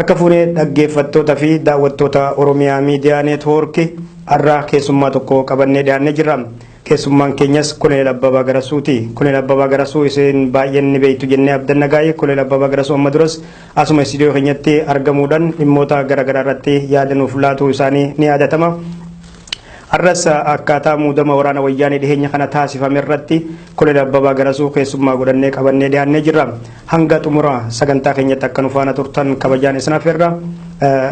Harka fuunee dhaggeeffattoota fi daawwattoota Oromiyaa Miidiyaa Neetwoorkii, har'aa keessummaa tokko qabannee dhiyaannee jirra. Keessummaan keenyas Koloneel Abbabaa Garasuuti. Koloneel Abbabaa Garasuu isin baay'een ni beektu jennee abdanna gaa'ee. Koloneel Abbabaa Garasuu amma duras asuma istiidiyoo keenyatti argamuudhaan dhimmoota garaagaraa irratti yaada nuuf laatu isaanii ni yaadatama. Har'as akkaataa muudama waraana Wayyaanee dhiheenya kana taasifame irratti Koloneel Abbabaa Garasuu keessummaa godhannee qabannee dhiyaannee jirra. Hanga xumura sagantaa keenyatti akka nu faana turtan kabajaan isin affeerra.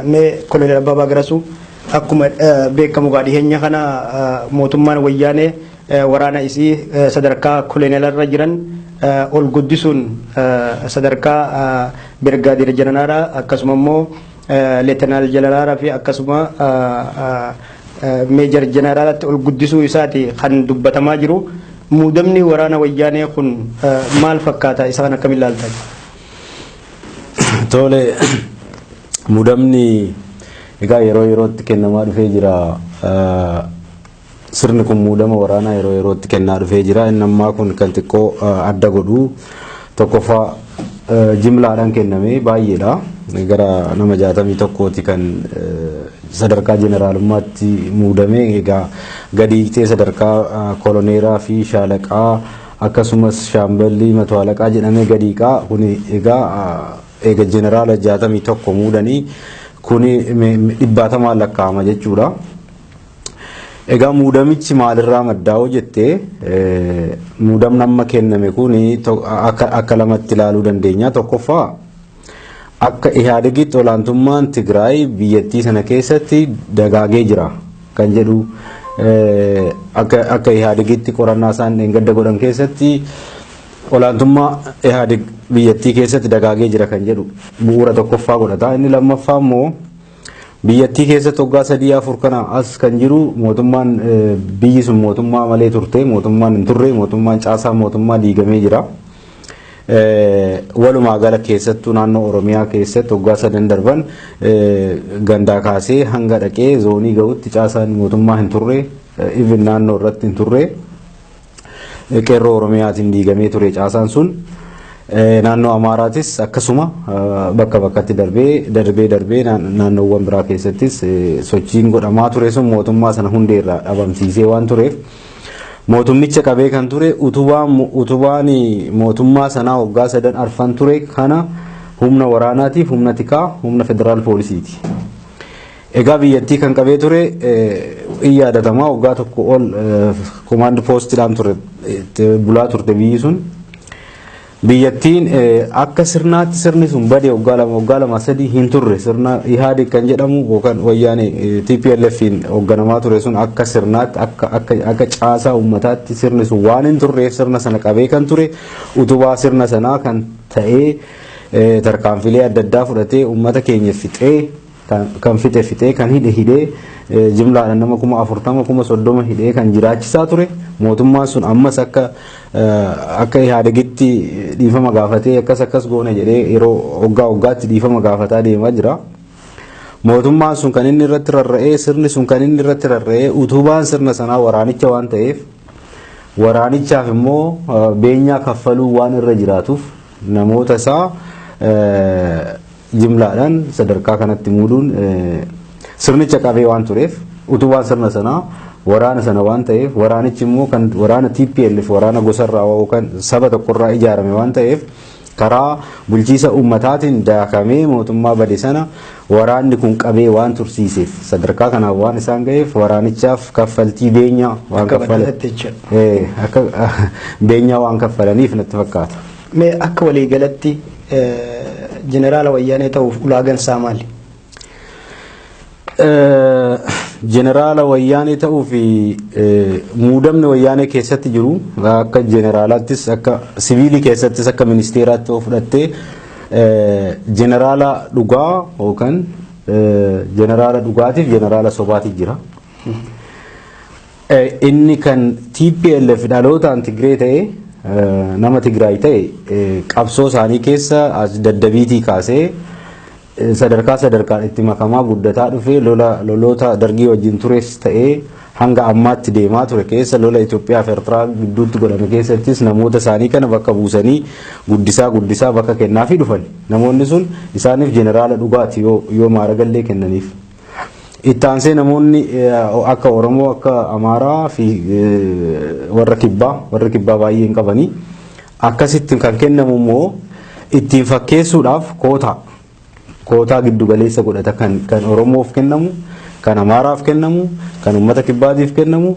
Mee Koloneel Abbabaa Garasuu, akkuma beekamu gaa dhiheenya kana mootummaan Wayyaanee waraana isii sadarkaa koloneelarra jiran ol guddisuun sadarkaa birgaadeer jeneraalaa, akkasuma immoo leetanaal jeneraalaa fi akkasuma meejar jeneraalatti ol guddisuu isaati kan dubbatamaa jiru. Muudamni waraana Wayyaanee kun maal fakkaata? Isa kan akkamiin ilaaltan? Tole, muudamni egaa yeroo yerootti kennamaa dhufee jira. Sirni kun muudama waraanaa yeroo yerootti kennaa dhufee jira. Inni ammaa kun kan xiqqoo adda godhu, tokkoffaa jimlaadhaan kenname baay'eedha. Gara nama 61ti kan sadarkaa jeneraalummaatti muudame. Egaa gadi hiiktee sadarkaa koloneeraa fi shaalaqaa, akkasumas shaamballii, mato alaqaa jedhamee gadi hiiqaa. Kun egaa eega jeneraala 61 muudanii, kuni dhibbaatamaan lakkaa'ama jechuudha. Egaa muudamichi maalirraa maddaa'u jettee, muudamni amma kenname kun akka lamatti ilaaluu dandeenya. Tokkoffaa, akka Ihaadegitti olaantummaan Tigraay biyyattii sana keessatti dagaagee jira kan jedhu, akka Ihaadegitti qorannaa isaan gadda godhan keessatti olaantummaa Ihaadeg biyyattii keessatti dagaagee jira kan jedhu bu'uura tokkoffaa godhata. Inni lammaffaa immoo biyyattii keessatti waggaa 3 4 kana as kan jiru mootummaan, biyyi sun mootummaa malee turte, mootummaan hin turre, mootummaan caasaa mootummaa diigamee jira. Walumaa gala keessattuu naannoo Oromiyaa keessatti waggaa sadan darban gandaa kaasee hanga dhaqee zoonii gahutti caasaan mootummaa hin turre, even naannoo irratti hin turre. Qeerroo Oromiyaatiin diigamee ture caasaan sun. Naannoo Amaaraatis akkasuma bakka bakkatti darbee darbee darbee naannoowwan biraa keessattis sochiin godhamaa ture sun mootummaa sana hundeerraa dhabamsiisee waan tureef, mootummicha qabee kan ture, utubaan mootummaa sanaa waggaa sadan arfan ture kana humna waraanaatiif humna tikaa, humna federaal poolisiiti. Egaa biyyattii kan qabee ture in yaadatamaa, waggaa 1 ol command postiidhaan ture bulaa turte biyyi sun. Biyyattiin akka sirnaatti sirni sun bade waggaa 2, waggaa 2 3 hin turre. Sirna Ihaadig kan jedhamu yookaan Wayyaanee TPLFin hoogganamaa ture sun akka sirnaatti, akka caasaa uummataatti sirni sun waan hin turreef, sirna sana qabee kan ture, utubaa sirna sanaa kan ta'ee, tarkaanfilee adda addaa fudhatee, uummata keenya fixee, kan fixe fixee, kan hidhe hidhee, jimlaadhaan nama 40,000, 30,000 hidhee kan jiraachisaa ture mootummaan sun ammas akka Ihaadegitti dhiifama gaafatee, akkas akkas goone jedhee yeroo waggaa waggaatti dhiifama gaafataa deemaa jira. Mootummaan sun kan inni irratti rarra'ee, sirni sun kan inni irratti rarra'ee, utubaan sirna sanaa waraanicha waan ta'eef, waraanichaaf immoo beenyaa kaffaluu waan irra jiraatuuf, namoota isaa jimlaadhaan sadarkaa kanatti muuduun, sirnicha qabee waan tureef, utubaan sirna sanaa waraana sana waan ta'eef, waraanichi immoo kan waraana TPLF, waraana gosarraa yookaan saba tokkorraa ijaarame waan ta'eef, karaa bulchiisa uummataatiin daakamee mootummaa bade sana waraanni kun qabee waan tursiiseef, sadarkaa kanaaf waan isaan ga'eef, waraanichaaf kaffaltii beenyaa waan akka beenyaa waan kaffalaniif natti fakkaata. Mee akka waliigalatti jeneraala Wayyaanee ta'uuf ulaagaan isaa maali? Jeneraala Wayyaanee ta'uuf muudamni Wayyaanee keessatti jiru, akka jeneraalaattis, akka siviilii keessattis, akka ministeeraatti yoo fudhattee, jeneraala dhugaa yookaan jeneraala dhugaatiif jeneraala sobaatiif jira. Inni kan TPLF dhalootaan Tigree ta'e, nama Tigraay ta'e, qabsoo isaanii keessa Daddabiitii kaasee sadarkaa sadarkaan itti makamaa guddataa dhufee, lola loloota Dargii wajjin tures ta'ee Hanga ammaatti deemaa ture keessa lola Itoophiyaa fi Eertiraa gidduutti godhame keessattis namoota isaanii kana bakka buusanii guddisaa guddisaa bakka kennaafii dhufan. Namoonni sun isaaniif jeneraala dhugaati yoo maaragallee kennaniif. Itti aansee namoonni akka Oromoo, akka Amaaraa fi warra kibbaa baay'ee hin qabanii. Akkasitti kan kennamu immoo ittiin fakkeessuudhaaf kootaa giddugaleessa godhata kan Oromoof kennamu, kan Amaaraaf kennamu, kan uummata kibbaatiif kennamu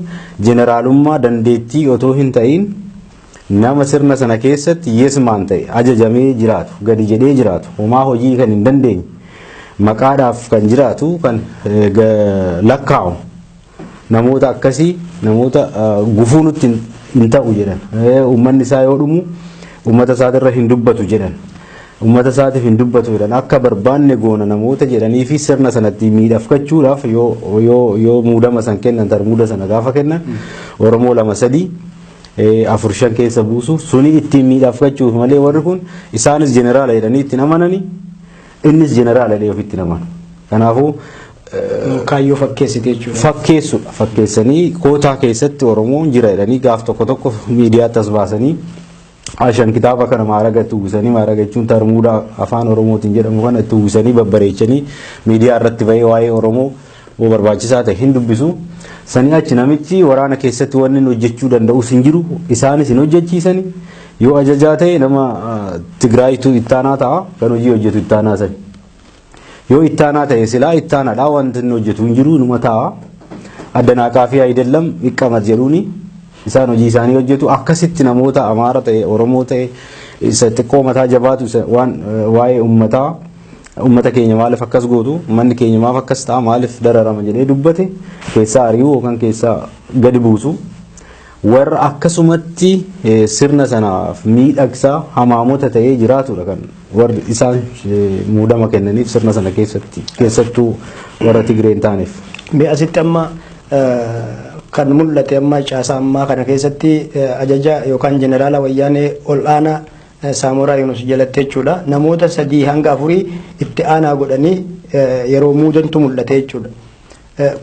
jeneraalummaa dandeettii otoo hin ta'in nama sirna sana keessatti yeesmaan ta'e ajajamee jiraatu, gadi jedhee jiraatu, homaa hojii kan hin dandeenye, maqaadhaaf kan jiraatu, kan lakkaa'u namoota akkasii namoota gufuu nutti hin ta'u jedhan. Uummanni isaa yoo dhumu uummata isaatirra hin dubbatu jedhan. Uummata isaatiif hin dubbatu jedhan. Akka barbaanne goona namoota jedhanii fi sirna sanatti miidhagfachuudhaaf yoo muudama san kennan, tarmuuda sana gaafa kennan Oromoo 2 3 4 5 keessa buusu suni ittiin miidhagfachuuf malee warri kun isaanis jeneraala jedhanii ittiin amananii, innis jeneraala jedhee ofitti amanu. Kanaafuu kaayyoo fakkeessite jechuudha. Fakkeessudha. Fakkeessanii kootaa keessatti Oromoon jira jedhanii gaaf tokko tokko miidiyaatti as baasanii ashan kitaaba kana maaraga itti uwwisanii, maaraga jechuun tarmuuda afaan Oromootiin jedhamu kana itti uwwisanii babbareechanii miidiyaa irratti bahee waa'ee Oromoo yoo barbaachisaa ta'e hin dubbisu. Sanii achi namichi waraana keessatti wanni inni hojjechuu danda'us hin jiru, isaanis hin hojjechiisani. Yoo ajajaa ta'e nama Tigraayitu ittaanaa ta'a, kan hojii hojjetu ittaanaa sani. Yoo ittaanaa ta'e silaa ittaanaadha, wanti inni hojjetu hin jiru, numa ta'a. Addanaaqaa fi Ayidellam iqqamat jedhuuni isaan hojii isaanii hojjetu. Akkasitti namoota Amaara ta'e, Oromoo ta'e, isa xiqqoo mataa jabaatu, isa waan waa'ee uummataa, uummata keenya maaliif akkas gootu, uummanni keenya maaf akkas ta'a, maaliif dararama jedhee dubbate keessaa ari'uu yookaan keessaa gadi buusu. Warra akkasumatti sirna sanaaf miidhagsaa hamaamota ta'ee jiraatudha kan warri isaan muudama kennaniif sirna sana keessatti, keessattuu warra Tigree hin taaneef. Mee asitti amma kan mul'ate amma caasaa ammaa kana keessatti ajaja yookaan jeneraala wayyaanee ol'aanaa Saamoraa Yunus jalatti jechuudha. Namoota 3 hanga 4 itti aanaa godhanii yeroo muudantu mul'ate jechuudha.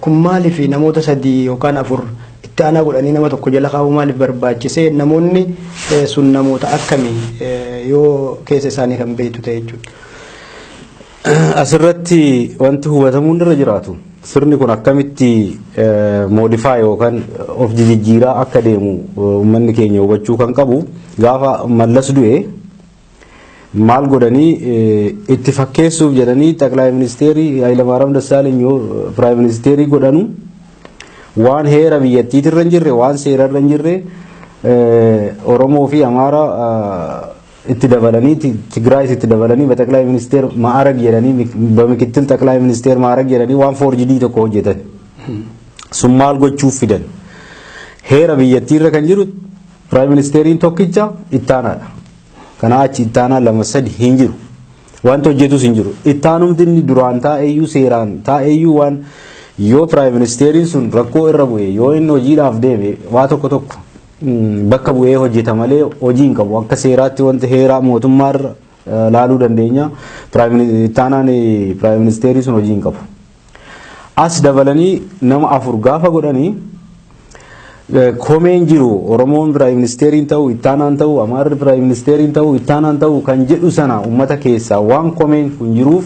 Kun maaliif namoota 3 yookaan 4 itti aanaa godhanii nama tokko jala kaa'uu maaliif barbaachise? Namoonni sun namoota akkamii yoo keessa isaanii kan beektu ta'e jechuudha. Asirratti wanti hubatamuun irra jiraatu sirni kun akkamitti moodifaa yookaan of jijjiiraa akka deemu uummanni keenya hubachuu kan qabu. Gaafa Mallas du'e maal godhanii itti fakkeessuuf jedhanii xaqilaa ministeerii Hayilamaariyaam Dassaaleny yoo piraayim ministeerii godhanu waan heera biyyattiitirra hin jirre, waan seerarra hin jirre Oromoo fi Amaara itti dabalanii, Tigraayis itti dabalanii በጠቅላይ ሚኒስቴር ማዕረግ jedhanii, በምክትል ጠቅላይ ሚኒስቴር ማዕረግ jedhanii waan foorjidii tokko hojjetan. Sun maal gochuuf fidan? Heera biyyattiirra kan jiru piraayim ministeeriin tokkicha ittaanaadha. Kanaa achi ittaanaa 2 3 hin jiru. Wanti hojjetus hin jiru. Ittaanumti inni duraan taa'eyyuu seeraan taa'eyyuu waan yoo piraayim ministeeriin sun rakkoo irra bu'e, yoo inni hojiidhaaf deeme waa tokko tokko bakka bu'ee hojjeta malee hojii hin qabu. Akka seeraatti wanti heeraa mootummaarra laaluu dandeenya. Ittaanaan piraayim ministeerii sun hojii hin qabu. As dabalanii nama 4 gaafa godhanii komeen jiru Oromoon piraayim ministeeriin ta'u ittaanaan ta'u, Amaarri piraayim ministeeriin ta'u ittaanaan ta'u kan jedhu sana uummata keessaa waan komeen kun jiruuf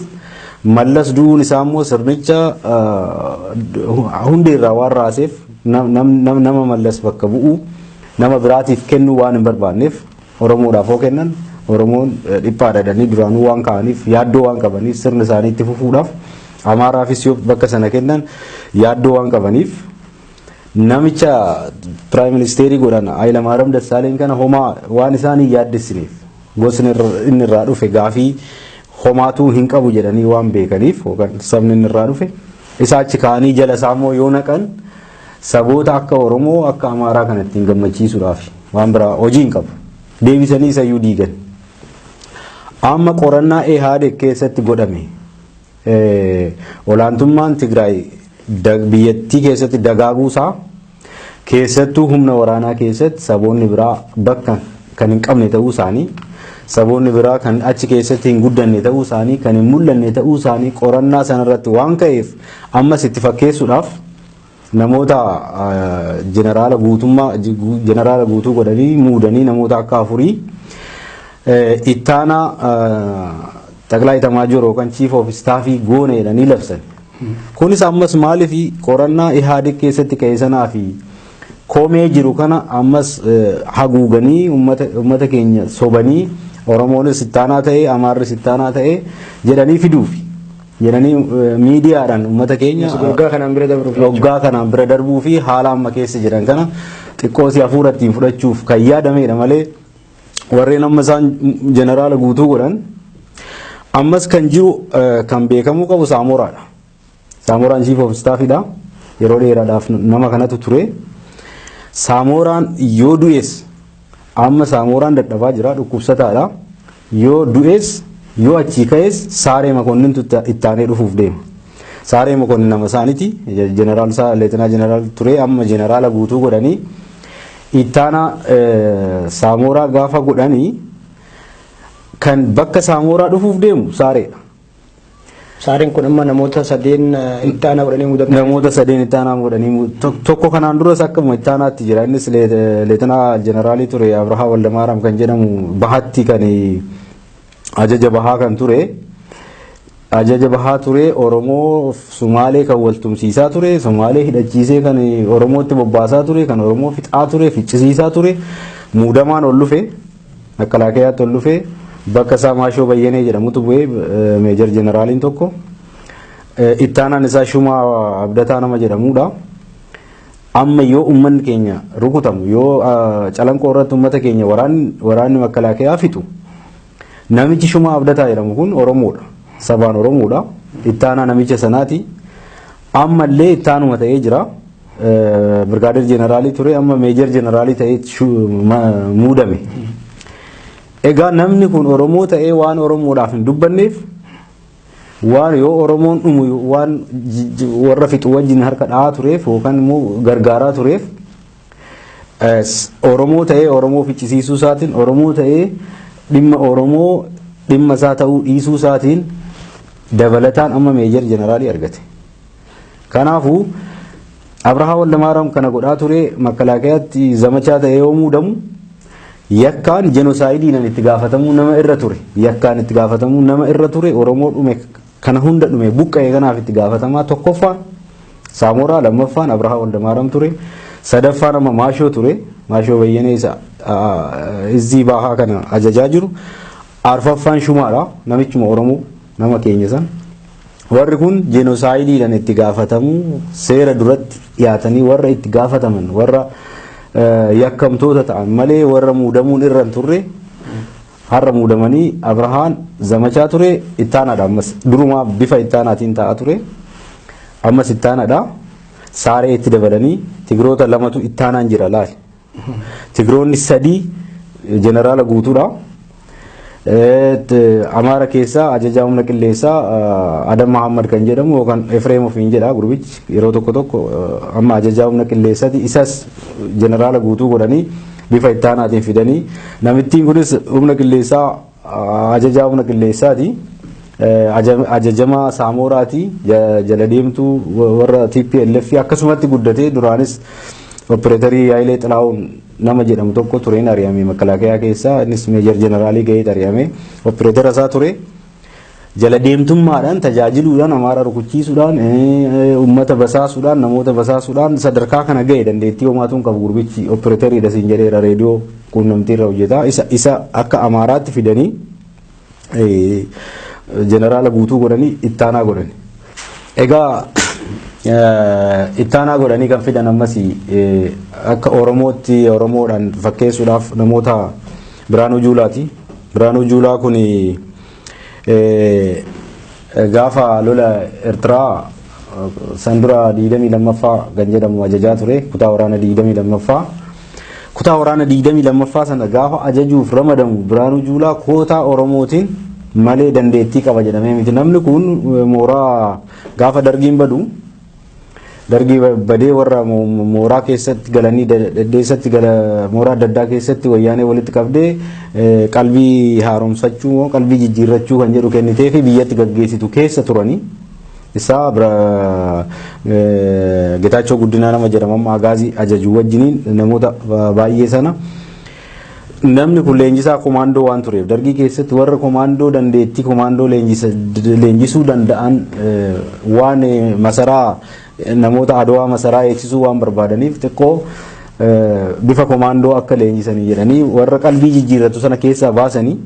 Mallas du'uun isaa immoo sirnicha hundeerraa waan raaseef nama Mallas bakka bu'u nama biraatiif kennuu waan hin barbaanneef Oromoodhaaf hoo kennan Oromoon dhiphaadha jedhanii duraanuu waan ka'aniif yaaddoo waan qabaniif sirni isaanii itti fufuudhaaf Amaaraafis yoo bakka sana kennan yaaddoo waan qabaniif namicha piraayim ministeerii godhan Hayilamaariyaam Dassaaleny kana homaa waan isaan hin yaaddessiniif gosni inni irraa dhufe gaafii homaatu hin qabu jedhanii waan beekaniif yookaan sabni inni irraa dhufe isaa achi kaanii jala isaa immoo yoo naqan saboota akka Oromoo akka Amaaraa kana ittiin gammachiisuudhaaf waan biraa hojii hin qabu. Deebisanii isayyuu diigan. Amma qorannaa Ihaadeg keessatti godhame olaantummaan Tigraay biyyattii keessatti dagaaguusaa keessattuu humna waraanaa keessatti saboonni biraa bakka kan hin qabne ta'uu isaanii, saboonni biraa kan achi keessatti hin guddanne ta'uu isaanii, kan hin mul'anne ta'uu isaanii qorannaa sanarratti waan ka'eef ammas itti fakkeessuudhaaf Namoota jeneraala guutummaa jeneraala guutuu godhanii muudanii namoota akka afurii ittaanaa ጠቅላይ ኤታማዦር yookaan chief of staff goone jedhanii labsan. Kunis ammas maaliif qorannaa Ihaadig keessatti ka'e sanaa fi komee jiru kana ammas haguuganii uummata keenya sobanii Oromoonis ittaanaa ta'e, Amaarris ittaanaa ta'e jedhanii fiduufi. Jedhanii miidiyaadhaan uummata keenya waggaa kanaan bira darbuuf waggaa kanaan bira darbuu fi haala amma keessa jiran kana xiqqoo si hafuura ittiin fudhachuuf kan yaadamedha malee warreen amma isaan jeneraala guutuu godhan ammas kan jiru kan beekamuu qabu Saamoraadha. Saamoraan chief of staffidha. Yeroo dheeraadhaaf nama kanatu ture. Saamoraan yoo du'es, amma Saamoraan dadhabaa jira, dhukkubsataadha. Yoo du'es, yoo achii ka'es, Saaree Makonnintu ittaanee dhufuuf deema. Saaree Makonnin nama isaaniiti. Jeneraal leetinaa jeneraal ture, amma jeneraala guutuu godhanii ittaana Saamoraa gaafa godhanii kan bakka Saamoraa dhufuuf deemu Saareedha. Saareen kun amma namoota sadeen ittaanaa godhanii muudaman. Namoota sadeen ittaanaa godhanii, tokko kanaan duras akkuma ittaanaatti jira. Innis leetinaa jeneraalii ture, Abrahaa Waldamaaraam kan jedhamu, bahatti kan ajaja bahaa kan ture. Ajaja bahaa ture, Oromoo Sumaalee kan waltumsiisaa ture, Sumaalee hidhachiisee kan Oromootti bobbaasaa ture, kan Oromoo fixaa ture, ficcisiisaa ture. Muudamaan ol dhufe, Makalaakeyaatti ol dhufe, bakka isaa Maashoo Bayyanee jedhamutu bu'ee, meejar jeneraaliin tokko. Ittaanaan isaa Shumaa Abdataa nama jedhamudha. Amma yoo uummanni keenya rukutamu, yoo Calanqoo irratti uummata keenya waraanni Makalaakeyaa fixu, namichi Shumaa Abdataa jedhamu kun Oromoodha. Sabaan Oromoodha. Ittaanaa namicha sanaati. Ammallee ittaanuma ta'ee jira. Birgaadeer jeneraalii ture, amma meejar jeneraalii ta'ee muudame. Egaa namni kun Oromoo ta'ee waan Oromoodhaaf hin dubbanneef, waan yoo Oromoon dhumu waan warra fixu wajjin harka dha'aa tureef yookaan immoo gargaaraa tureef, Oromoo ta'ee Oromoo ficcisiisuu isaatiin, Oromoo ta'ee dhimma Oromoo dhimma isaa ta'uu dhiisuu isaatiin dabalataan amma meejar jeneraalii argate. Kanaafuu Abrahaa Waldamaaraam kana godhaa ture, Makalaakeyaatti zamachaa ta'ee yoo muudamu, yakkaan jenosaayidiin itti gaafatamuu nama irra ture, yakkaan itti gaafatamuu nama irra ture, Oromoo dhume kana hunda dhume buqqa'e kanaaf itti gaafatamaa tokkoffaan Saamoraa, lammaffaan Abrahaa Waldamaaraam ture, sadaffaan amma Maashoo ture, Maashoo Bayyanee isa Izzii Bahaa kana ajajaa jiru, arfaffaan Shumaadha, namichuma Oromoo nama keenya san. Warri kun jenosaayidiidhaan itti gaafatamuu, seera duratti dhiyaatanii warra itti gaafataman, warra yakkamtoota ta'an malee warra muudamuun irra hin turre har'a muudamanii. Abrahaan zamachaa ture, ittaanaadha, ammas durumaa bifa ittaanaatiin taa'aa ture, ammas ittaanaadha. Saaree itti dabalanii Tigiroota lamatu ittaanaan jira laal. Tigiroonni sadii jeneraala guutuudha. Amaara keessaa ajajaa humna qilleensaa Adam Mahammad kan jedhamu yookaan Efreem ofiin jedha gurbichi yeroo tokko tokko, amma ajajaa humna qilleensaati. Isas jeneraala guutuu godhanii bifa ittaanaatiin fidanii. Namittiin kunis humna qilleensaa, ajajaa humna qilleensaati. Ajajamaa Saamoraati, jala deemtuu warra TPLF akkasumatti guddatee, duraanis opereetarii Haayilee Xilaa'uun nama jedhamu tokko tureen ari'ame Makalaakeyaa keessaa. Innis meejar jeneraalii ga'ee ari'ame, opereetara isaa ture. Jala deemtummaadhaan tajaajiluudhaan, Amaara rukuchiisuudhaan, uummata basaasuudhaan, namoota basaasuudhaan sadarkaa kana ga'e. Dandeettii homaatuun qabu gurbichi, opereetariidha siin jedheera, reediyoo quunnamtii irra hojjeta. Isa akka Amaaraatti fidanii jeneraala guutuu godhanii ittaanaa godhani. Egaa ittaanaa godhanii kan fidan ammas akka Oromootti Oromoodhaan fakkeessuudhaaf namoota Biraanuu Juulaati. Biraanuu Juulaa kun gaafa lola Eertiraa san dura 22ffaa kan jedhamu ajajaa ture, kutaa waraana 22ffaa. Kutaa waraana 22ffaa sana gaafa ajajuuf ramadamu Biraanuu Juulaa kootaa Oromootiin malee dandeettii qaba jedhamee miti. Namni kun mooraa gaafa dargiin badu, dargii badee warra mooraa keessatti galanii deddeessatti gala, mooraa adda addaa keessatti wayyaanee walitti qabdee qalbii haaromsachuu, qalbii jijjiirrachuu kan jedhu kennitee fi biyyatti gaggeessitu keessa turanii. isaa Getaachoo Guddinaa nama jedhamu Agaazii ajaju wajjiniin namoota baay'ee sana. Namni kun leenjisaa komaandoo waan tureef dargii keessatti warra komaandoo dandeettii komaandoo leenjisuu danda'an waan masaraa namoota Adwaa masaraa eegsisuu waan barbaadaniif xiqqoo bifa komaandoo akka leenjisanii jedhanii warra qalbii jijjiirratu sana keessaa baasanii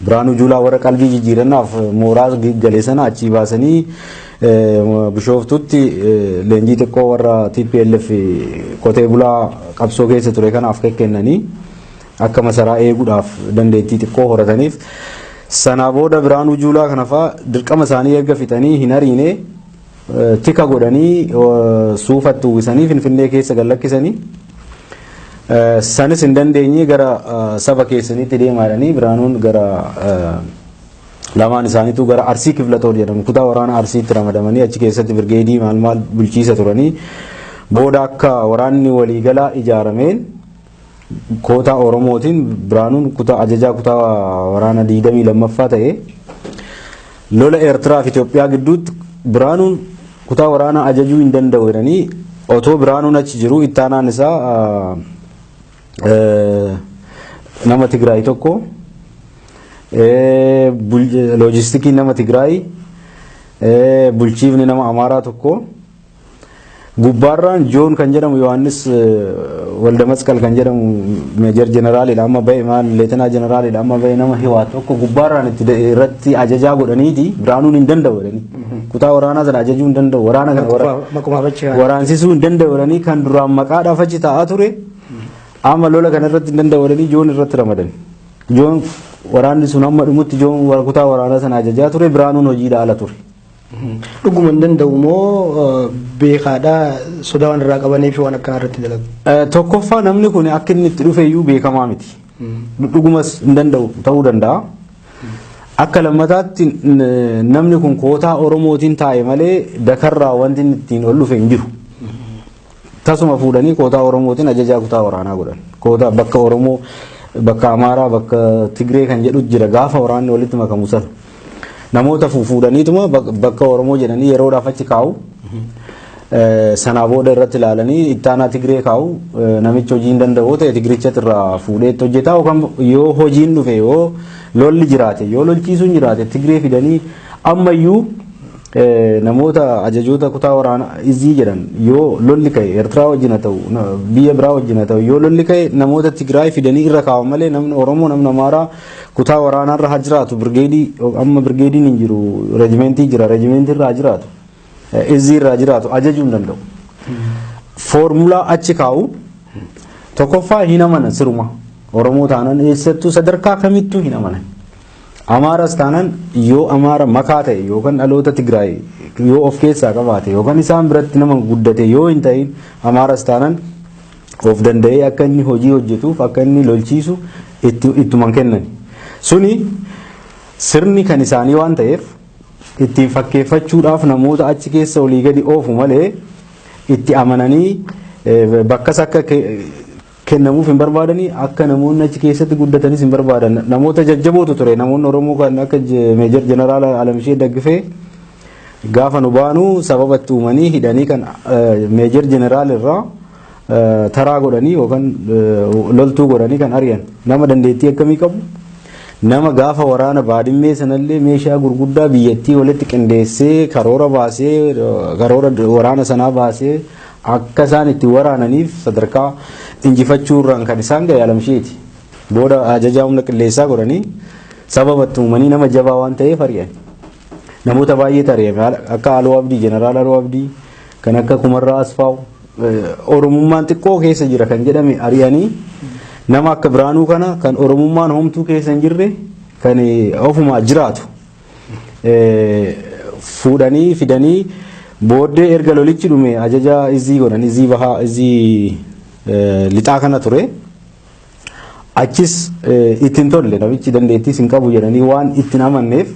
Biraanuu Juulaa warra qalbii jijjiirannaaf mooraa gale sana achii baasanii Bishooftutti leenjii xiqqoo warra TPLF qotee bulaa qabsoo keessa ture kanaaf kennanii akka masaraa eeguudhaaf dandeettii xiqqoo horataniif. Sanaa booda Biraanuu Juulaa kana fa'aa dirqama isaanii erga fixanii hin ariine tika godhanii suufatti uwwisanii Finfinnee keessa gad lakkisanii sanis hin dandeenye gara saba keessaniitti deemaadhanii Biraanuun gara lamaan isaaniitu gara Arsii Kiflatoor jedhamu kutaa waraana Arsiitti ramadamanii achi keessatti birgeedii maal maal bulchiisa turanii booda akka waraanni waliigalaa ijaarameen kootaa Oromootiin Biraanuun kutaa ajajaa kutaa waraana 22ffaa ta'e lola Eertiraa fi Itoophiyaa gidduutti Biraanuun kutaa waraanaa ajajuu hin danda'u jedhanii otoo Biraanuun achi jiru ittaanaan isaa nama Tigraay tokko loojistikiin nama Tigraay bulchiifni nama Amaaraa tokko gubbaarraan Joon kan jedhamu Yohaannis Waldamasqal kan jedhamu meejar jeneraalidha amma ba'e maal leetanaa jeneraalidha amma ba'e nama hiwaa tokko gubbaarraan itti irratti ajajaa godhaniiti Biraanuun hin danda'u jedhanii kutaa waraanaa sana ajajuu hin danda'u waraana kana waraansisuu hin danda'u jedhanii kan duraan maqaadhaaf achi taa'aa ture amma lola kana irratti hin danda'u jedhanii Joon irratti ramadan. Joon waraanni sun amma dhumutti Joon kutaa waraanaa sana ajajaa ture Biraanuun hojiidha ala ture. Dhuguma hin danda'u moo beekaadhaa sodaa waan irraa qabanii fi waan akkanaa irratti dalagu? Tokkoffaa namni kun akka inni itti dhufe iyyuu beekamaa miti. Dhugumas hin danda'u ta'uu danda'a. Akka lammataatti namni kun kootaa Oromootiin taa'e malee dakarraa wanti inni ittiin ol dhufe hin jiru. Tasuma fuudhanii kootaa Oromootiin ajajaa kutaa waraanaa godhan. Kootaa bakka Oromoo, bakka Amaaraa, bakka Tigree kan jedhu jira gaafa waraanni walitti makamu sana. Namoota fuudhaniituma bakka Oromoo jedhanii yeroodhaaf achi kaa'u. Sanaa booda irratti ilaalanii ittaanaa Tigree kaa'u namichi hojii hin danda'u ta'e Tigricha irraa fuudhee itti hojjeta yookaan yoo hojiin dhufe yoo lolli jiraate yoo lolchiisuun jiraate Tigree fidanii ammayyuu namoota ajajoota kutaa waraanaa izii jedhan yoo lolli ka'e Eertiraa wajjin haa ta'u biyya biraa wajjin haa ta'u yoo lolli ka'e namoota Tigraay fidanii irra kaa'u malee namni Oromoo namni Amaaraa kutaa waraanaa irra haa jiraatu birgeedii amma birgeediin hin jiru reejimentii jira reejimentii irra haa jiraatu izii irra haa jiraatu ajajuu hin danda'u. Foormulaa achi kaa'u tokkoffaa hin amanan siruma Oromoo taanan eessattuu sadarkaa kamittuu hin amanan. Amaaras taanan yoo Amaara makaa ta'e yookaan dhaloota Tigraay yoo of keessaa qabaate yookaan isaan biratti nama guddate yoo hin ta'in Amaaras taanan of danda'ee akka inni hojii hojjetuuf akka inni lolchiisu ittuman kennan. Suni sirni kan isaanii waan ta'eef ittiin fakkeeffachuudhaaf namoota achi keessa olii gadi oofu malee itti amananii bakkas akka kennamuuf hin barbaadanii akka namoonni achi keessatti guddatanis hin barbaadan. Namoota jajjabootu ture namoonni Oromoo kan akka meejar jeneraal Alamishee Daggifee gaafa nu baanu sababa itti uumanii hidhanii kan meejar jeneraal irraa taraa godhanii yookaan loltuu godhanii kan ari'an nama dandeettii akkamii qabu nama gaafa waraana baadimmee sanallee meeshaa gurguddaa biyyattii walitti qindeessee karoora baasee karoora waraana sanaa baasee akka isaan itti waraananiif sadarkaa injifachuu irraan kan isaan ga'e Alamsheeti. Booda ajajaa humna qilleensaa godhanii sababa itti uumanii nama jabaa waan ta'eef ari'an. Namoota baay'eetu ari'ame akka Aloo Abdii jeneraal Aloo Abdii kan akka Kumarraa Asfaaw Oromummaan xiqqoo keessa jira kan jedhame ari'anii nama akka Biraanuu kana kan Oromummaan homtuu keessa hin jirre kan ofumaa jiraatu fuudhanii fidanii booddee erga lolichi dhume ajaja izii godhan izii bahaa izii lixaa kana ture achis ittiin tolle namichi dandeettiis hin qabu jedhanii waan ittiin amanneef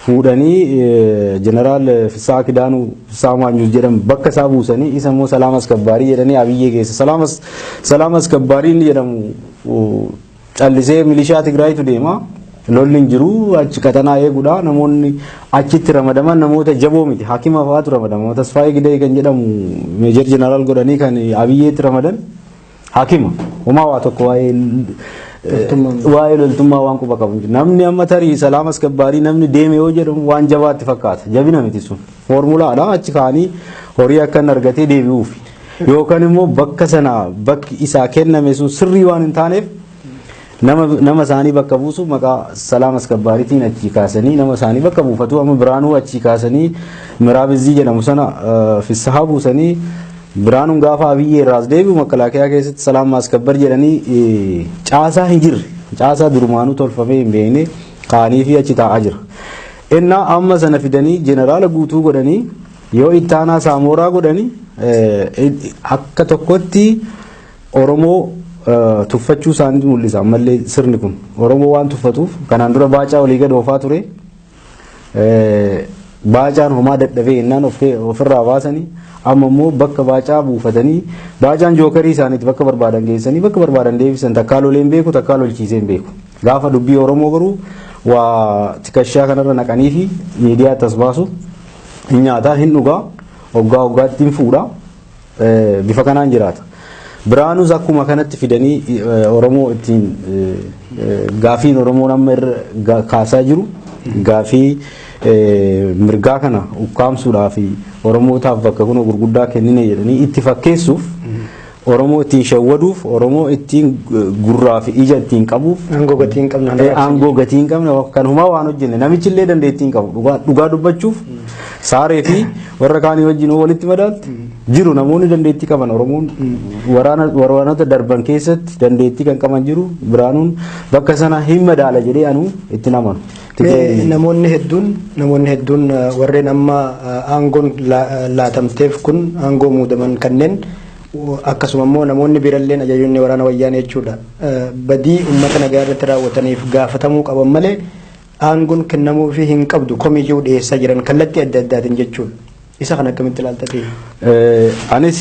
fuudhanii jeneraal Fissaa Kidaanuu Fissaa Maanyus jedhamu bakka isaa buusanii isa immoo Salaam Askabbaarii jedhanii Abiyyee keessa Salaam Askabbaarii inni jedhamu callisee milishaa Tigraayitu deema Lolli hin jiru, achi qaxanaa eeguudha. Namoonni achitti ramadaman namoota jaboo miti. Hakima fa'aatu ramadama. Tasfaayee Gidee kan jedhamu meejar jeneraal godhanii kan Abiyyeetti ramadan hakima. Homaa waa tokko waa'ee loltummaa waan quba qabu. Namni amma tarii salaam askabbaarii namni deeme yoo jedhamu waan jabaatti fakkaata. Jabina miti sun. Foormulaadha, achi kaanii horii akka inni argatee deebi'uuf. Yookaan immoo bakka sana bakki isaa kenname sun sirrii waan hin taaneef nama isaanii bakka buusu maqaa salaam askabbaariitiin achii kaasanii nama isaanii bakka buufatu. Amma Biraanuu achii kaasanii Miraabizii jedhamu sana Fissahaa buusanii, Biraanuun gaafa Abiyyee irraas deebi'u makalaakiyaa keessatti salaam askabbar jedhanii caasaa hin jirre, caasaa durumaanuu tolfamee hin beekne kaanii fi achi taa'aa jira. Innaa amma sana fidanii jeneraala guutuu godhanii yoo ittaanaa Saamoraa godhanii akka tokkotti Oromoo tuffachuu isaanii mul'isa. Ammallee sirni kun Oromoo waan tuffatuuf kanaan dura Baacaa olii gad oofaa ture. Baacaan homaa dadhabee innaan ofirraa baasanii, amma immoo bakka Baacaa buufatanii, Baacaan jookarii isaaniitti bakka barbaadan geessanii bakka barbaadan deebisan. Takkaa lolee hin beeku, takkaa lolchiisee hin beeku. Gaafa dubbii Oromoo garuu waa tikashaa kanarra naqanii fi miidiyaa tas baasu, hin nyaataa, hin dhugaa, hoggaa hoggaatti hin fuudha, bifa kanaan jiraata. Biraanuus akkuma kanatti fidanii Oromoo ittiin gaafiin Oromoon amma irra kaasaa jiru gaafii mirgaa kana ukkaamsuudhaa fi Oromootaaf bakka kun gurguddaa kennine jedhanii itti fakkeessuuf, Oromoo ittiin shawwaduuf, Oromoo ittiin gurraa fi ija ittiin qabuuf. Aangoo gatii hin qabne. Aangoo gatii hin qabne kan humaa waan hojjenne, namichi illee dandeettii hin qabu. Dhugaa dubbachuuf Saaree fi warra kaanii wajjin walitti madaalti jiru namoonni dandeettii qaban. Oromoon waraanota darban keessatti dandeettii kan qaban jiru. Biraanuun bakka sana hin madaala jedhee anuu itti amanu. Namoonni hedduun warreen amma aangoon laatamteef kun aangoo muudaman kanneen, akkasuma immoo namoonni biralleen, ajajoonni waraana Wayyaanee jechuudha, badii uummata nagaa irratti raawwataniif gaafatamuu qaban malee aangoon kennamuufii hin qabdu komii jiru dhiyeessaa jiran kallattii adda addaatiin jechuudha. Isa kana akkamitti ilaalta ta'e? Anis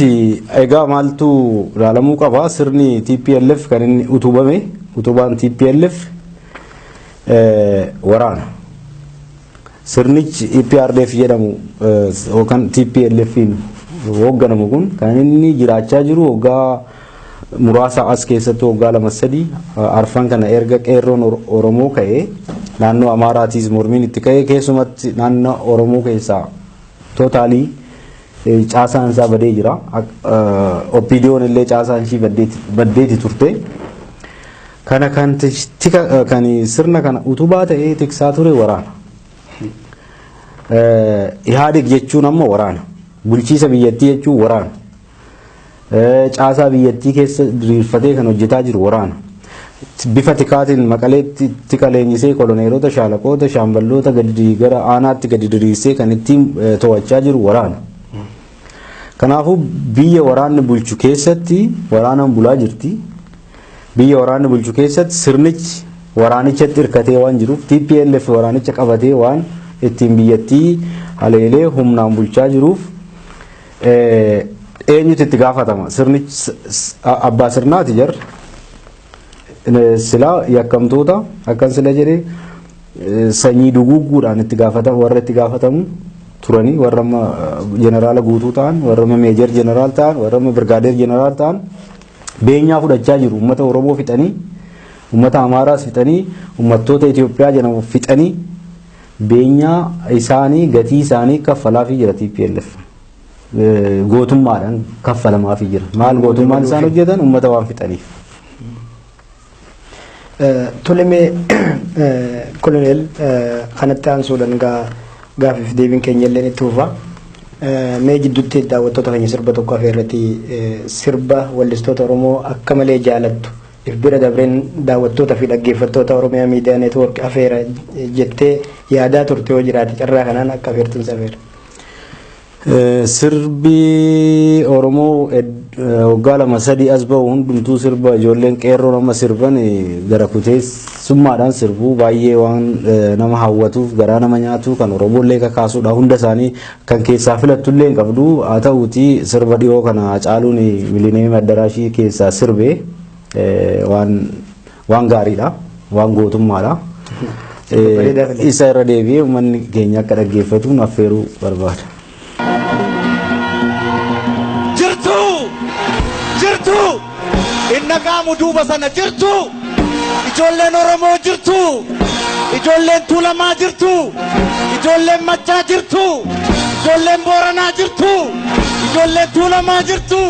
egaa maaltu ilaalamuu qaba? Sirni TPLF kan inni utubame, utubaan TPLF waraana. Sirnichi EPRDF jedhamu yookaan TPLFin hoogganamu kun kan inni jiraachaa jiru waggaa muraasa as keessatti, waggaa 2, 3, 4 kana, erga qeerroon Oromoo ka'ee naannoo Amaaraatiis mormiin itti ka'ee, keessumatti naannoo Oromoo keessaa totally caasaan isaa badee jira. OPDO'n illee caasaan ishii baddeeti turte. Kana kan kan sirna kana utubaa ta'ee tiksaa ture waraana. Ihaadig jechuun amma waraana. Bulchiisa biyyattii jechuun waraana. Caasaa biyyattii keessa diriirfatee kan hojjetaa jiru waraana. Bifa tikaatiin Maqaleetti tika leenjisee koloneerota, shaalaqoota, shaamballoota gadi gara aanaatti gadi diriirsee kan ittiin to'achaa jiru waraana. Kanaafuu biyya waraanni bulchu keessatti waraanaan bulaa jirti. Biyya waraanni bulchu keessatti sirnichi waraanichatti hirkatee waan jiruuf, TPLF waraanicha qabatee waan ittiin biyyattii haleelee humnaan bulchaa jiruuf, eenyutu itti gaafatama? Sirnichi abbaa sirnaati jarri. Silaa yakkamtoota akkan sila jedhee sanyii duguugguudhaan itti gaafatamu, warra itti gaafatamu turanii, warra amma jeneraala guutuu ta'an, warra amma meejar jeneraal ta'an, warra amma birgaadeer jeneraal ta'an beenyaa fudhachaa jiru. Uummata Oromoo fixanii, uummata Amaaraas fixanii, uummattoota Itoophiyaa jedhamu fixanii beenyaa isaanii, gatii isaanii kaffalaafii jira TPLF. Gootummaadhaan kaffalamaafii jira. Maal gootummaan isaan hojjetan? Uummata waan fixaniif. Tole, mee koloneel, kanatti aansuudhaan gaafiif deebiin keenya illee itti fufa. Mee jidduutti daawwattoota keenya sirba tokko afeerratti, sirba wallistoota Oromoo akka malee jaalattu if bira dabreen daawwattoota fi dhaggeeffattoota Oromiyaa Miidiyaa Neetwoork afeera jettee yaadaa turte yoo jiraate, carraa kanaan akka afeertuun afeera. Sirbi Oromoo waggaa 2, 3 as bahu hundumtuu sirba ijoolleen qeerroo nama sirban gara kuteessummaadhaan sirbuu baay'ee waan nama hawwatuuf, garaa nama nyaatu, kan Oromoollee kakaasuudha. Hunda isaanii kan keessaa filattullee hin qabdu. Haa ta'uuti sirba dhiyoo kana Caaluun Milineem Addaraashii keessaa sirbe waan gaariidha, waan gootummaadha. Isa irra deebi'ee uummanni keenya akka dhaggeeffatuun affeeruu barbaada. Jirtu! Jirtu! Inna qaamu duuba sana jirtu! Ijoolleen Oromoo jirtu! Ijoolleen Tuulamaa jirtu! Ijoolleen Maccaa jirtu! Ijoolleen Booranaa jirtu! Ijoolleen Tuulamaa jirtu!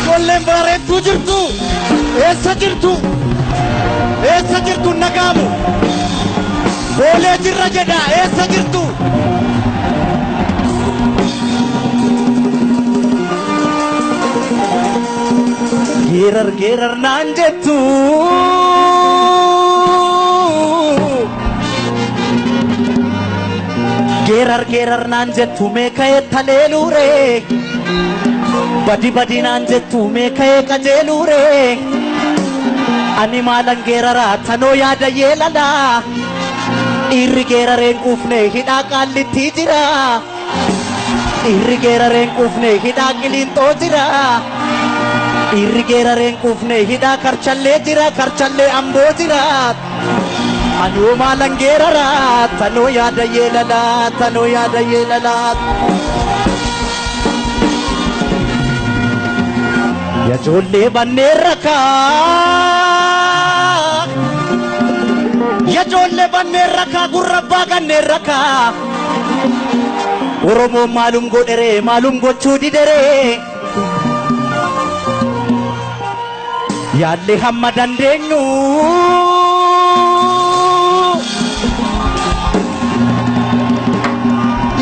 Ijoolleen Baarentuu jirtu! Eessa jirtu? Eessa jirtu inna qaamu? Boolee jirra jedha eessa jirtu? Geerar geerar naan jettu. Geerar geerar naan jettu mee ka'ee taleeluure. Badi badi naan jettu mee ka'ee qajeeluure. Ani maalan geeraraa tanoo yaada yeelalaa. Dhiirri geerareen quufne hidhaa qaallitti jira. Dhiirri geerareen quufne hidhaa qiliinxoo jira. Dhiirri geerareen quufne hidhaa karchallee jira karchallee amboo jira. Anuu maalan geeraraa tanoo yaada yeelalaa tanoo yaada yeelalaa. Yajoollee banneen rakkaa. Yajoollee banneen rakkaa gurra abbaa ganneen rakkaa. Oromoon maalum godheree maalum gochuu dideree. Yaallee hamma dandeenyu.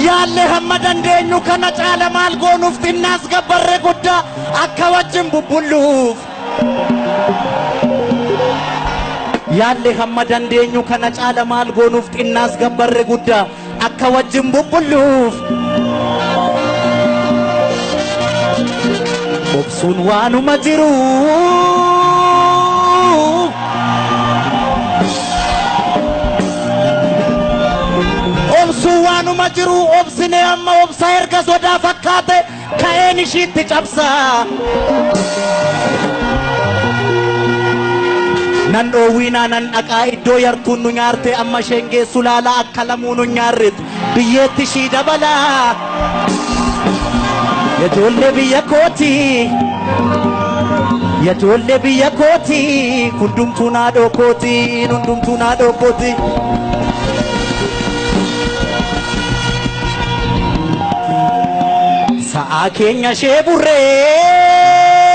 Yaallee hamma dandeenyu kana caala maal goonuuf xinnaas gabbarree guddaa akka wajjin bubbulluuf. Yaallee hamma dandeenyu kana caala maal goonuuf xinnaas gabbarree guddaa akka wajjin bubbulluuf. Obsuun waanuma jiru. Obsuun waanuma jiru obsinee amma obsaa erga sodaa fakkaate ka'een ishiitti cabsaa. Nan dhoowwiinaa nan dhaqaa iddoo yartuun nu nyaarte amma isheen geessu laalaa akka lamuu nu nyaarretu biyyeetti ishii dabalaa. Yajoollee biyya kooti. Yajoollee biyya kooti. Hundumtuu naadhoo kooti. Hundumtuu naadhoo kooti. Sa'aa keenya ishee burree.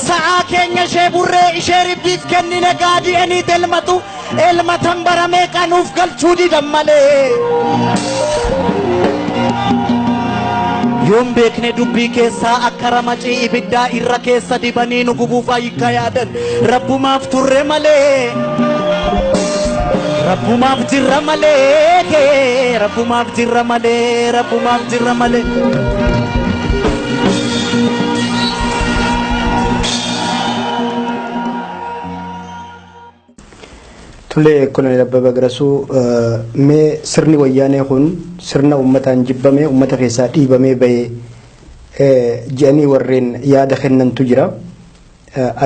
Sa'aa keenya ishee burree ishee ribbiif kennine gaadii eniit elmatu elmatan baramee qanuuf galchuu didan malee. Yoon beekne dubbii keessaa akka ramacii ibiddaa irra keessa dibanii nu gubuuf ayyikka yaadan rabbumaaf turre malee. Rabbumaaf jirra malee. Rabbumaaf jirra malee. Rabbumaaf jirra malee. Tole Koloneel Abbabaa Garasuu mee sirni wayyaanee kun sirna uummataan jibbamee uummata keessaa dhiibamee bahee jedhanii warreen yaada kennantu jira.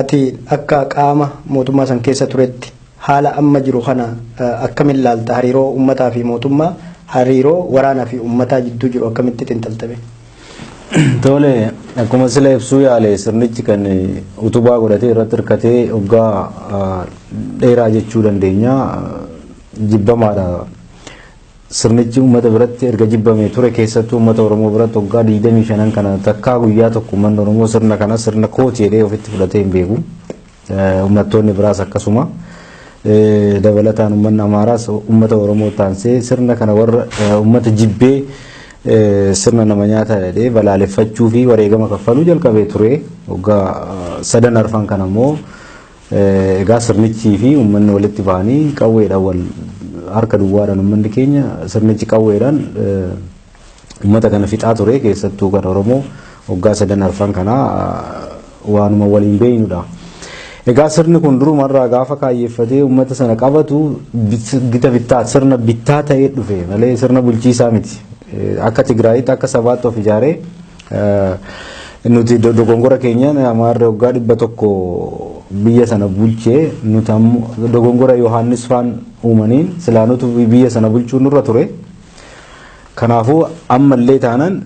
Ati akka qaama mootummaa san keessa turetti haala amma jiru kana akkamiin ilaalta hariiroo uummataa fi mootummaa hariiroo waraanaa fi uummataa jidduu jiru akkamitti xiinxaltame? Tole akkuma sila ibsuu yaale sirnichi kan utubaa godhatee irratti hirkatee waggaa dheeraa jechuu dandeenya jibbamaadha. Sirnichi uummata biratti erga jibbamee ture keessattuu uummata Oromoo biratti waggaa 25 kana takkaa guyyaa tokko uummanni Oromoo sirna kana sirna kooti jedhee ofitti fudhatee hin beeku. Uummattoonni biraas akkasuma. Dabalataan uummanni Amaaraas uummata Oromoo taansee sirna kana warra uummata jibbee sirna nama nyaata jedhee balaaleffachuu fi wareegama kaffaluu jalqabee ture. Waggaa sadan arfan kana immoo egaa sirnichii fi uummanni walitti ba'anii qawweedhaan wal harka duwwaadhaan uummanni keenya sirnichi qawweedhaan uummata kana fixaa ture keessattuu kan Oromoo waggaa sadan arfan kana waanuma waliin beeknudha. Egaa sirni kun durumarraa gaafa kaayyeeffatee uummata sana qabatu gita bittaa sirna bittaa ta'ee dhufe malee sirna bulchiisaa miti. Akka Tigraayitti akka sabaatti of ijaaree nuti dogongora keenyaan Amaarri waggaa 100 biyya sana bulchee nuti ammoo dogongora Yohaannis faan uumaniin silaa nutu biyya sana bulchuu nurra ture. Kanaafuu ammallee taanaan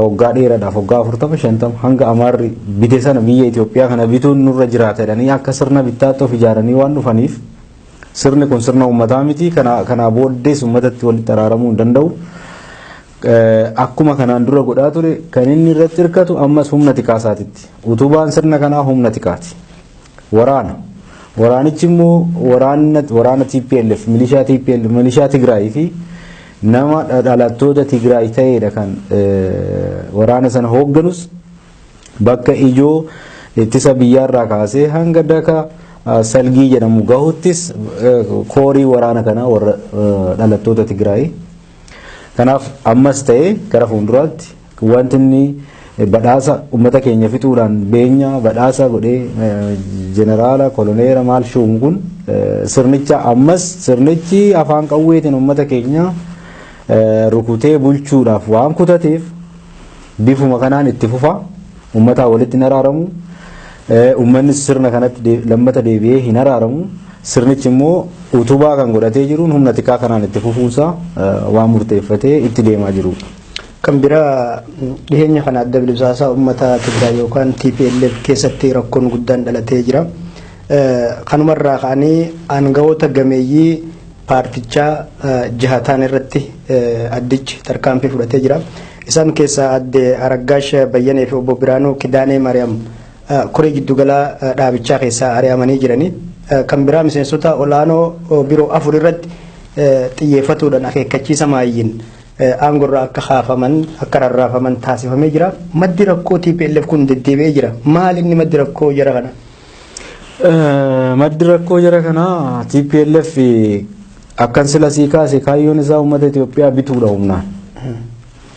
waggaa dheeraadhaaf waggaa 40 50 hanga Amaarri bite sana biyya Itoophiyaa kana bituun nurra jiraata jedhanii akka sirna bittaatti of ijaaranii waan dhufaniif sirni kun sirna uummataa miti. Kanaa booddees uummatatti walitti araaramuu hin danda'u. Akkuma kanaan dura godhaa ture kan inni irratti hirkatu ammas humna tikaasaatitti. Utubaan sirna kanaa humna tikaati. Waraana. Waraanichi immoo waraana TPLF, milishaa TPLF, milishaa Tigraay fi nama dhalattoota Tigraay ta'edha kan waraana sana hoogganus bakka ijoo ittisa biyyaarraa kaasee hanga daka salgii jedhamu gahuttis koorii waraana kanaa warra dhalattoota Tigraay. Kanaaf ammas ta'ee gara fuulduraatti wanti inni badhaasa uummata keenya fixuudhaan beenya badhaasa godhee jeneraala koloneera maal shuumu kun sirnicha ammas sirnichi afaan qawweetiin uummata keenya rukutee bulchuudhaaf waan kutateef bifuma kanaan itti fufa. Uummataa walitti hin araaramu. Uummanni sirna kanatti lammata deebi'ee hin araaramu. Sirnichi immoo utubaa kan godhatee jiruun humna tikaa kanaan itti fufuusaa waan murteeffatee itti deemaa jiru. Kan biraa dhiheenya kana adda bilisa uummata Tigraay yookaan TPLF keessatti rakkoon guddaan dhalatee jira. Kanumarraa ka'anii aangawoota gameeyyii paartichaa jahataan irratti addichi tarkaanfii fudhatee jira. Isaan keessaa adde Araggaash Bayyanee fi obbo Biraanuu Kidaanee Mariyaam koree giddugalaa dhaabichaa keessaa ari'amanii jiranii. Kan biraa miseensota olaanoo biroo 4 irratti xiyyeeffatuudhaan akeekkachiisa maayyiin aangorraa akka haafaman akka rarraafaman taasifamee jira. Maddi rakkoo TPLF kun deddeebi'ee jira. Maal inni maddi rakkoo jara kana? Maddi rakkoo jara kanaa TPLF akkan sila sii kaase kaayyoon isaa uummata Itoophiyaa bituudha humnaan.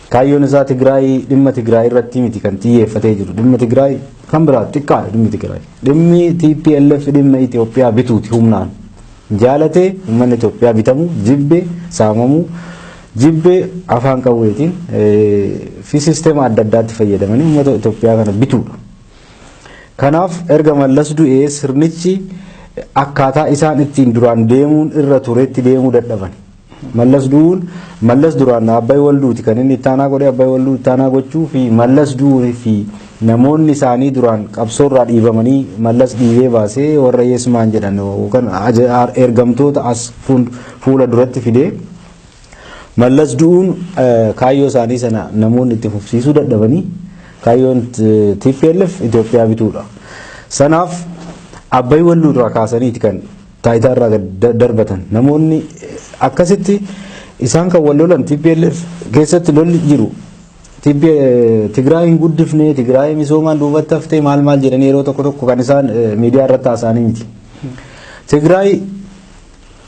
Kaayyoon isaa Tigraay dhimma Tigraay irratti miti kan xiyyeeffatee jiru. Dhimma Tigraay kan biraa xiqqaadha dhimmi Tigraay. Dhimmi TPLF dhimma Itoophiyaa bituuti humnaan. Jaalatee uummanni Itoophiyaa bitamu, jibbe saamamu, jibbe afaan qawweetiin fi sisteema adda addaatti fayyadamanii uummata Itoophiyaa kana bituudha. Kanaaf erga Mallas du'ee sirnichi akkaataa isaan ittiin duraan deemuun irra turetti deemuu dadhaban. Mallas du'uun Mallas duraan Abbay Walduuti kan inni ittaanaa godhee Abbay Walduu ittaanaa gochuu fi Mallas du'uu fi namoonni isaanii duraan qabsoorraa dhiibamanii Mallas dhiibee baasee warra Yeesmaan jedhan yookaan ergamtoota as fuula duratti fidee Mallas du'uun kaayyoo isaanii sana namoonni itti fufsiisuu dadhabanii kaayyoon TPLF Itoophiyaa bituudha. Sanaaf Abbay Walduu irraa kaasaniiti kan taayitaa irraa darbatan. Namoonni akkasitti isaan kan wal lolan TPLF keessatti lolli jiru. Tigraay hin guddifne, Tigraay misoomaan duubatti haftee maal maal jedhanii yeroo tokko tokko kan isaan miidiyaa irratti haasa'anii miti. Tigraay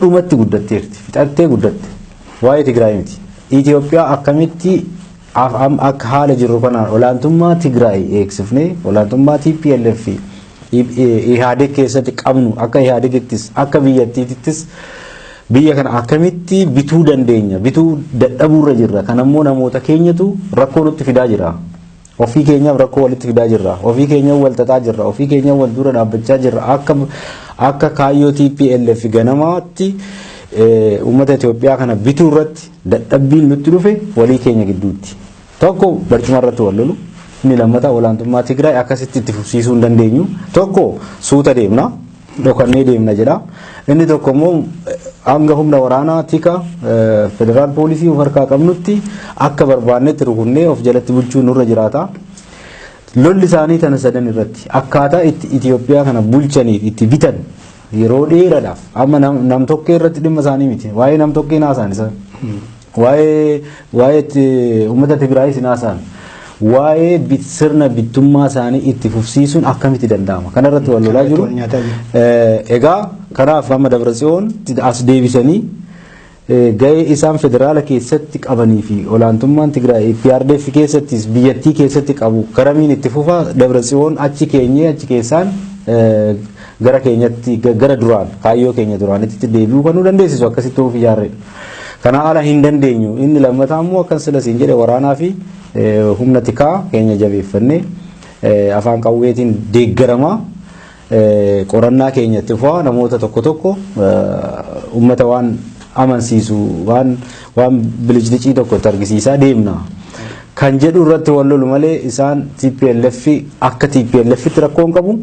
dhumatti guddatteerti, fixattee guddatte. Waa'ee Tigraay miti. Itoophiyaa akkamitti akka haala jiru kanaan olaantummaa Tigraay eegsifnee olaantummaa TPLF Ihaadeg keessatti qabnu akka Ihaadegittis akka biyyattiittis biyya kana akkamitti bituu dandeenya, bituu dadhabuurra jirra. Kanammoo namoota keenyatu rakkoo nutti fidaa jira. Ofii keenyaaf rakkoo walitti fidaa jirra. Ofii keenyaaf wal xaxaa jirra. Ofii keenyaaf wal dura dhaabbachaa jirra. Akka kaayyoo TPLF ganamaatti uummata Itoophiyaa kana bituu irratti dadhabbiin nutti dhufe walii keenya gidduutti. Tokko barcuma irratti wal lolu, inni lammataa olaantummaa Tigraay akkasitti itti fufsiisuu hin dandeenyu. Tokko suuta deemna, dhokannee deemna jedha. Inni tokko immoo hanga humna waraanaa tika federaal poolisii of harkaa qabnutti akka barbaannetti rukunnee of jalatti bulchuun nurra jiraata. Lolli isaanii tana sadan irratti akkaataa itti Itoophiyaa kana bulchaniif itti bitan yeroo dheeraadhaaf amma nam-tokkee irratti dhimma isaanii miti. Waa'ee nam-tokkee naasaan isaan. Waa'ee uummata Tigraayis naasaan. Waa'ee sirna bittummaa isaanii itti fufsiisuun akkamitti danda'ama? Kana irratti wal lolaa jiru. Egaa kanaaf amma Dabratsiyoon as deebisanii gahee isaan federaala keessatti qabanii fi olaantummaan Tigraay PRDF keessattis biyyattii keessatti qabu karamiin itti fufa Dabratsiyoon achi keenyee achi keessaan gara keenyatti gara duraan kaayyoo keenya duraanitti deebi'uu kan nu dandeessisu akkasitti of ijaarredha. Kana ala hin dandeenyu. Inni lammataa immoo akkan sila siin jedhe waraanaa fi humna tikaa keenya jabeeffannee afaan qawweetiin deeggaramaa Qorannaa keenyatti fufaa, namoota tokko tokko uummata waan amansiisu, waan biliclicii tokko itti argisiisaa deemna. Kan jedhu irratti wal lolu malee isaan TPLF akka TPLFitti rakkoo hin qabu,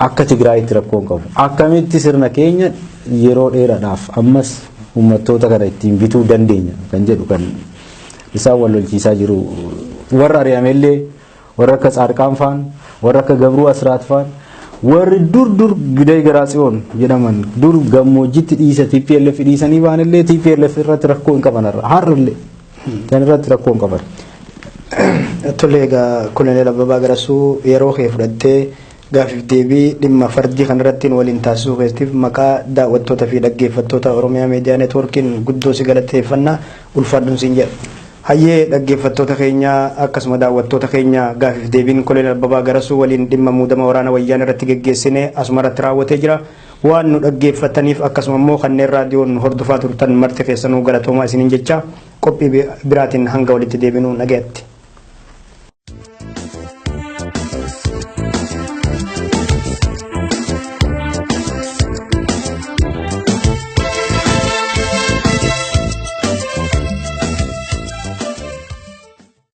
akka Tigraayitti rakkoo hin qabu. Akkamitti sirna keenya yeroo dheeraadhaaf ammas uummattoota kana ittiin bituu dandeenya kan jedhu kan isaan wal lolchiisaa jiru. Warra ari'amellee, warra akka Tsaadqaan faan, warra akka Gabruu Asraat faan, warri dur dur Gidee Garaatsiyoon jedhaman dur gammoojjitti dhiisa TPLF dhiisanii baanillee TPLF irratti rakkoo hin qaban, har'allee kan irratti rakkoo hin qaban. Tole, egaa Koloneel Abbabaa Garasuu, yeroo kee fudhattee gaafiif deebii dhimma fardii kanarratti waliin taasisuu keetiif maqaa daawwattoota fi dhaggeeffattoota Oromiyaa Miidiyaa Neetwoorkiin guddoo si galateeffannaa, ulfaadhuun siin jedha. Hayyee, dhaggeeffattoota keenya akkasuma daawwattoota keenya, gaafiif deebiin Koloneel Abbabaa Garasuu waliin dhimma muudama waraana wayyaan irratti geggeessine asuma irratti raawwatee jira. Waan nu dhaggeeffataniif akkasuma immoo kanneen raadiyoon hordofaa turtan marti keessanuu galatoomaa isiniin jecha, qophii biraatiin hanga walitti deebinuu nagayaatti.